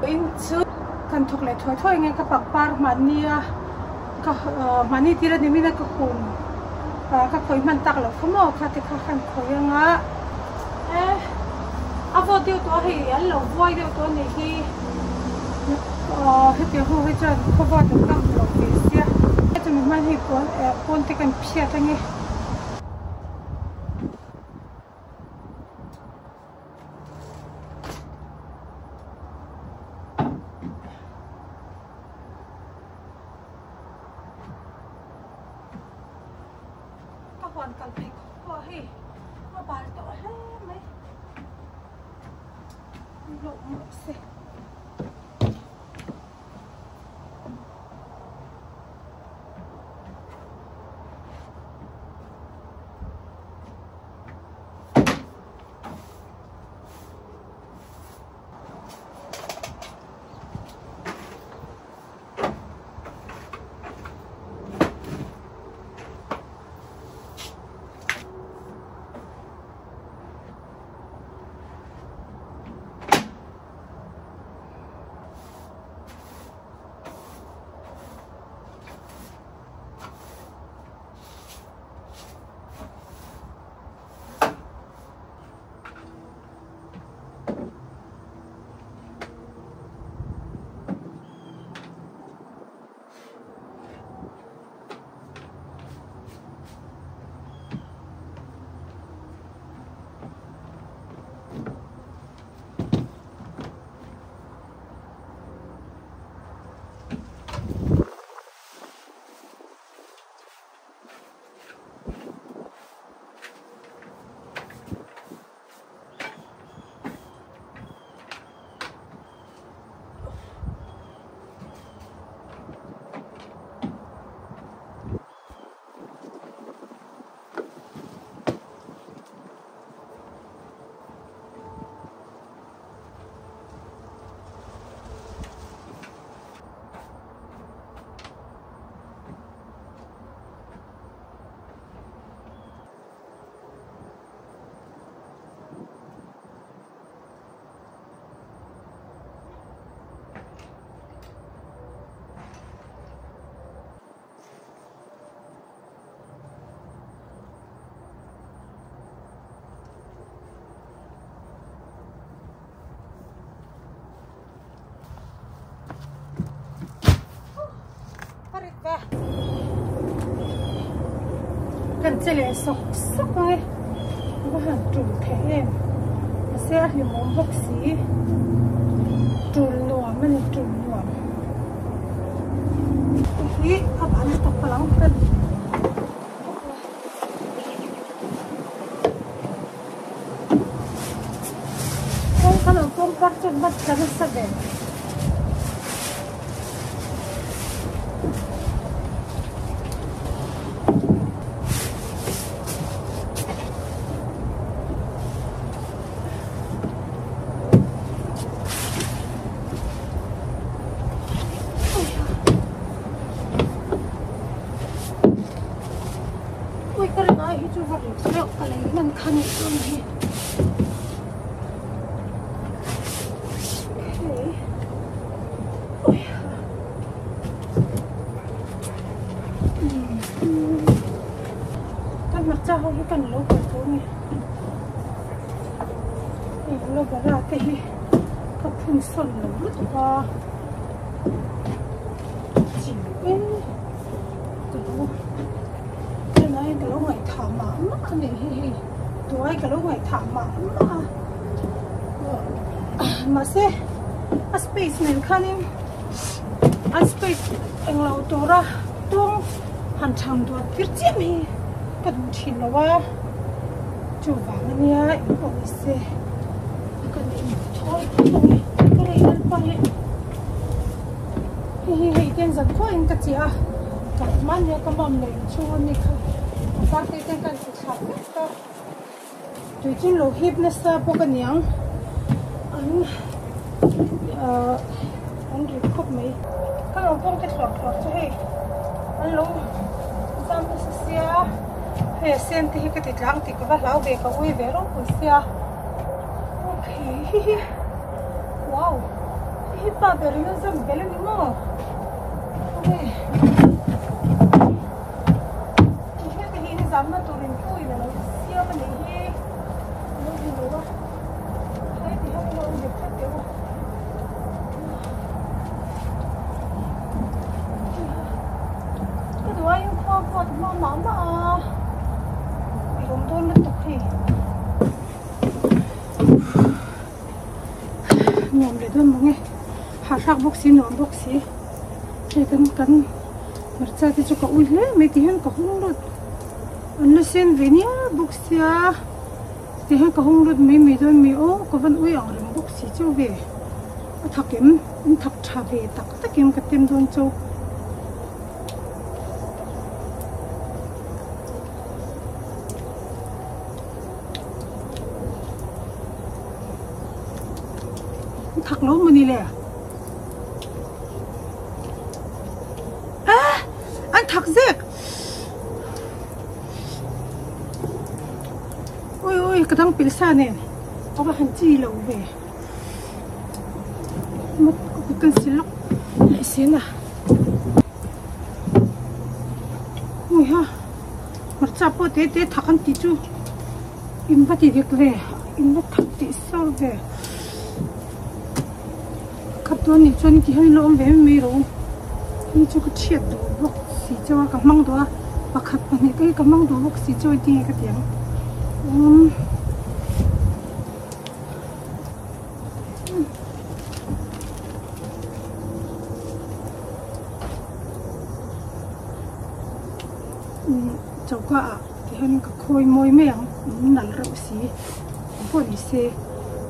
In chu kan thawk leh thuai thuai nge ka pangpar mahni a ka mahni tir a ni min a ka kum ka khawih hman tak loh kha maw kha te kha kan khawih anga e a vawt deuh tawh a hei an lo vuai deuh tawh a nih hi hetiang ho hi chuan khawvawt an kam lo ve sia chumi hman hei pawn pawn te kan phiat ange. Ka huan kal phei khawp pawh hei a bal tawh hle mai lawh mawlh se. Kan che leh sawk sawk ang e va han tul thei em mahse a hlimawm bawk si tul nuam a ni tul nuam hi a ban lutuk palh ang ka Kawngka lo pawng par chuan hman tla nasa ve. Ui ka rin ai hi chu va rit reuh ka lei hman kha nih chuan hi. Okay. Ui. Kan hmarcha ho hi kan lo kal tawh nge. Hei aloe vera te hi ka phun sawn lo lutuk a. Chi in. Ka lo tunai ka lo ngaihthah mah mah a nih hi hei tuai ka lo ngaihthah mah mah a mahse a space nen khanin a space englo tura tawng han chhang duat tir chiam hi ka duh thin lo a chuvang ania engpawh ni se ka nei thawi khawp ang e ka rei lalpa hi. Hei hi hei ten zan khuain ka chiah a, ka hmania ka mum leh inchhung ami kha a parte ten ka inti thlak vek a, tui chu lo hip nasa bawk aniang an ahh an ri khawp mai. Ka lo pawng te thlawr thlawr chu hei an lo zam nasa sia, hei a sen te hi ka ti tlang tih ka va hlau ve ka ui ve ropui sia, okay hihi wow. hi pa ber in a zam belh a ni maw? Awe heta hi in zamna tur in pu in a lo siam a nih hi a lo ni lo a hei ti hian ilo nghet tlat teh u ka duh aiin khua vawt hma mah mah a i awm dawn lutuk hei. Nuam leh dawn mange hahthlak bawk si nuam bawk si hei kan kan hmarcha te chu ka ui hle mai ti hian ka hung lut an la sen ve nia bawk sia ti hian ka hung lut mai mai dawn mi aw ka van ui ang reng bawk si chauh ve a thak em an thak tha ve tak tak em ka tem dawn chauh. Thak lo mawni le? Ah! An thak zek! Ui ui, ka dang pilh sa nen. A va han chi lo ve. Mat ka kut kan sil lawk leh sin a. Ui ha! Hmarcha pawh te te thak an tih chu in va ti dik ve in va thak tih sar ve khat dawn nih chuan ti hian ilo awm ve mai mai rawh u hei chu ka chhiat duh bawk si chauh a ka hmang duh a pakhat pahnih te hi ka hmang duh bawk si chauh a tinge ka ti ang umm. Choka ah ti hian ka khawi mawi mai ang in nalh reuh si ang pawh ni se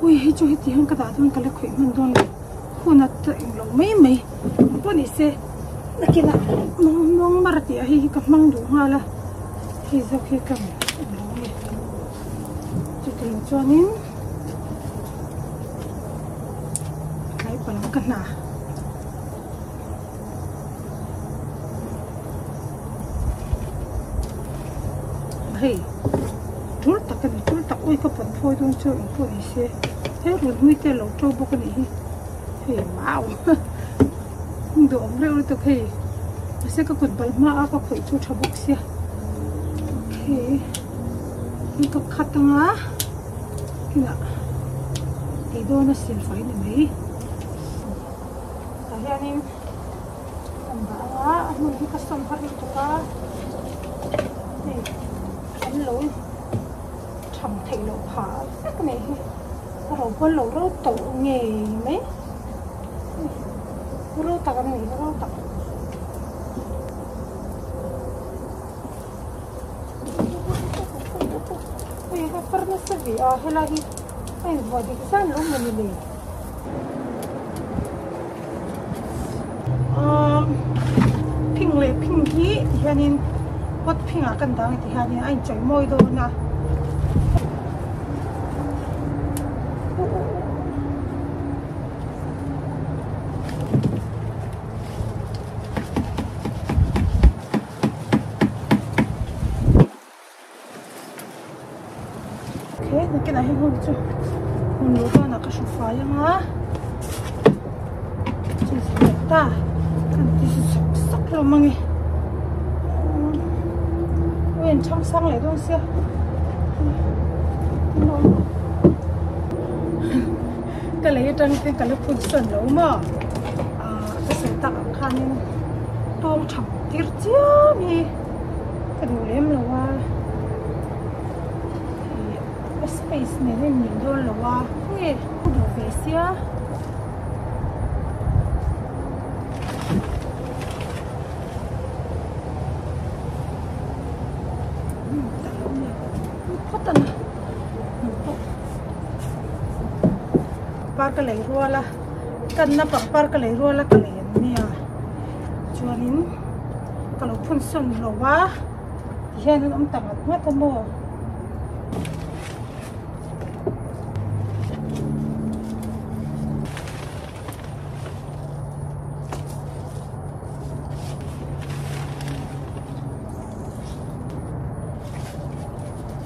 ui hei chu heti hian ka dah dawn ka la khawih hman dawn lo hun a ta eng lo mai mai ang pawh ni se nakinah mawng mar tih ah hei hi ka hmang duh nghal a hei zawk hi ka eng lo nge chutiang chuanin tlai palang ka hna. Hei tul tak a ni tul tak ui ka pawt phawi dawn chu eng pawh ni se he run hlui te a lo to bawk a nih hi hei wow duhawm reuh lutuk hei mahse ka kut bal hma a ka khawih chu tha bawk sia okay hei ka khat anga kinah ei dawn a silfai ni mai. Tah hianin kan dah ang a, a hmun hi ka sawm har lutuk a, hei an lo tham theih loh phah vek a nih hi, a ro pawn lo ro tawh ngei mai, ro tak an nih hi ro tak. Hei ka far nasa ve a helai hi a invuah dik zan lo mawni le. Umm phing leh phing hi ti hianin pot phingah kan dang ti hianin a inchawih mawi dawn a. He nakinah hei ho chu hmun luh dawnah ka hru fai ang a chu zet ta kan ti sawk sawk hlawm ang e ui an chhang sang leh dawn sia ka lei atang te ka la phun sawn lo maw ah ka sawi tak ang khanin tawng thang tir chiam hi ka duh lem lo a ih a space nen a inmil dawn lo a nge ka duh ve sia. Par ka lei rual a kanna pangpar ka lei rual a ka lei an nia chuanin ka lo phun sawn lo a tihian an awm ta ngat ngat a maw.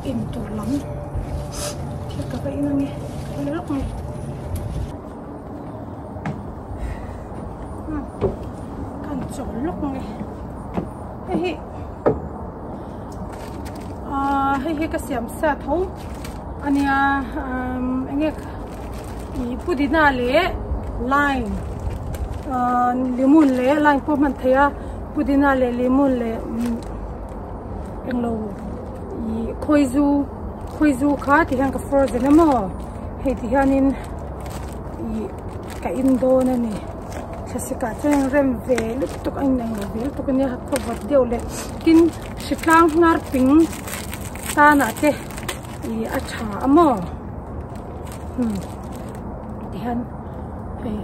In tur lam thil ka va in ange ka la lawk mai. chawl lawk ang e hei hi ahh hei hi ka siam sa tho ania umm eng nge ih pudina leh lime ahh lemon leh lime pawh hman theih a pudina leh lemon leh umm englo ih khawizu khawizu kha ti hian ka frozen a maw hei ti hianin ih ka in dawn a ni thlasik ah chuan rem ve lutuk a inang lo ve lutuk ania khaw vawt deuh leh tin hritlang hnar ping tanah te ih a tha a maw hmm tihian hei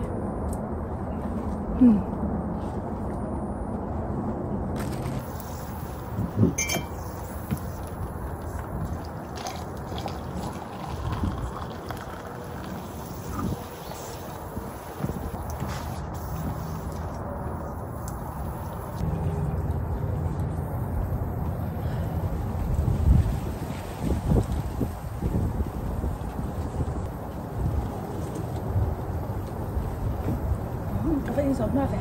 hmm. Ka va inzawm hma ve.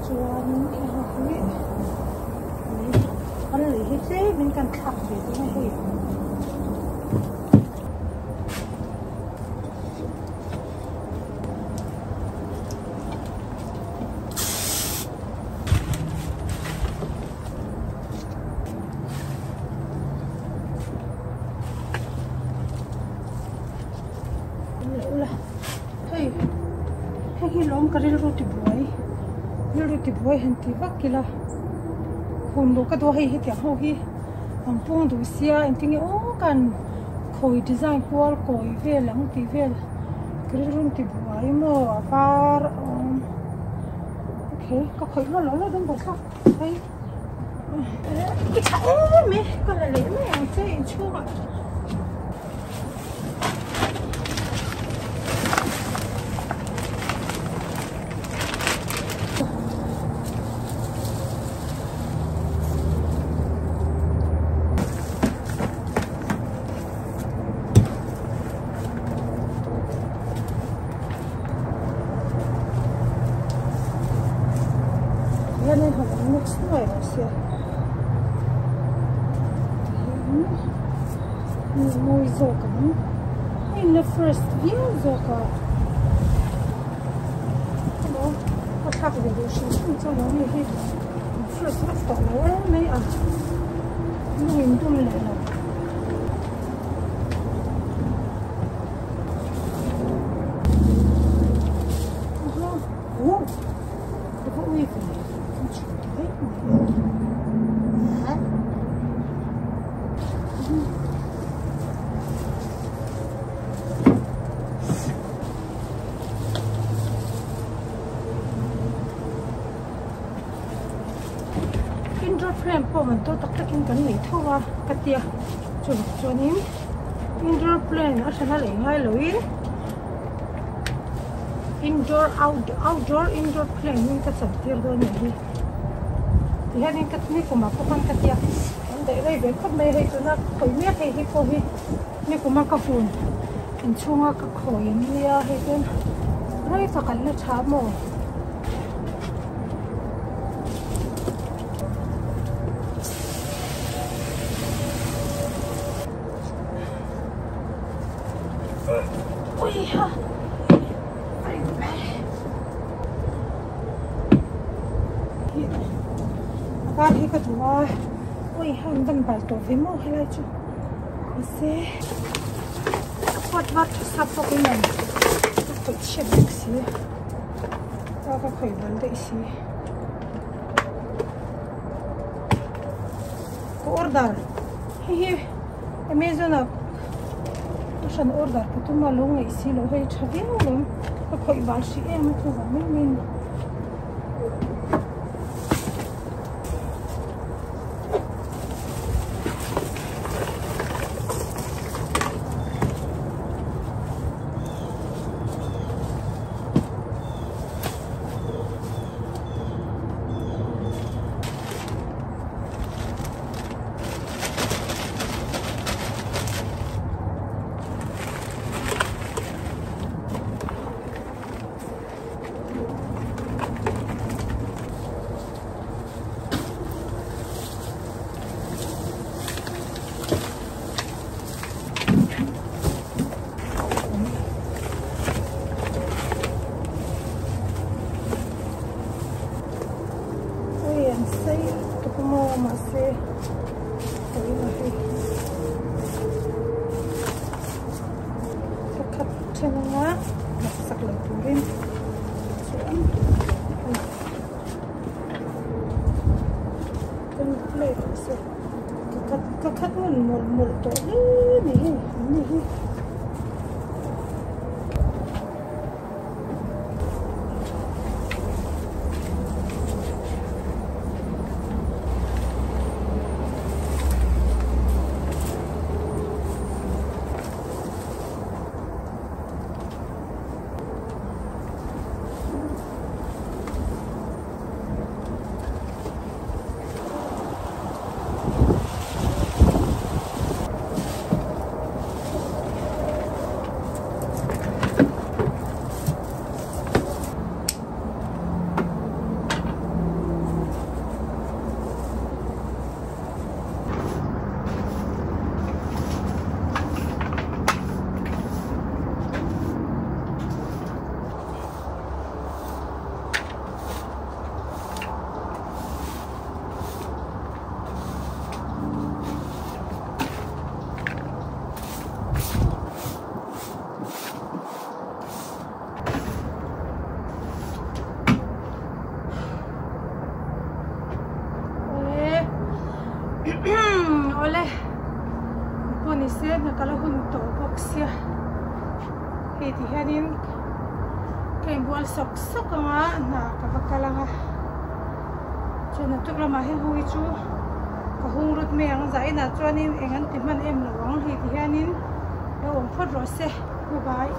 Chuan hei hi lei hi tlem in kan thlak ve dawn a hei. Hei hei hi lawm ka rilru ti buai rilru ti buai han ti vak ila hun luh ka duh a hei hetiang ho hi an pung duh sia engtin nge aw kan khawi design kual kawi vel ang tih vel ka rilru ti buai maw a var awm okay ka khawih lo lo dawn bawk a hei i tha em e ka la leh mai ang che inchhungah. Hianin han in mix nuai rawh se tihian ni mawi zawk ang a in la fresh viau zawk a emaw a thlak ve duh hrim hrim chu lo ni hi fresh vak tawh lo em mai a lung in dum leh lo. Indoor frame pawh man to tak takin kan nei tho a ka tia chuvang chuanin indoor plant a hrana leh ngai loin indoor out outdoor indoor plant in ka chan tir dawn anih hi tihianin ka nikum ah pawh khan ka tia an daih rei ve khawp mai a hei tuna khawi mek hei hi pawh hi nikum a ka hun inchhunga ka khawi an nia hei chuan rei tak an la tha maw. Var hi ka duh a ui ha an ban bal tawh ve maw helai chu mahse ka pot var tha sa bawk in an ka khawih chhiat bawk si a ka khawih bal daih si ka order hei hi amazon ah. hran order ka tum a lo ngaih si lo hei tha viau lawm ka khawih bal hrih em a chuvang mai mai a ni. Ui an sei lutuk maw mahse pawi lo hei ka khat then anga sak lo turin chuan kan play rawh se ka khat ka khat ngun mawlh mawlh tawh hle mai hei an ni hi. Awle pawh ni se hna kala hun tawh bawk sia hei ti hianin ka inbual sawk sawk anga hna ka va kal anga chuan a tuk lamah hei hu hi chu ka hung rut mai ang zah inah chuanin eng an ti hman em lo ang hei ti hianin lo awm phawt rawh se bye bye.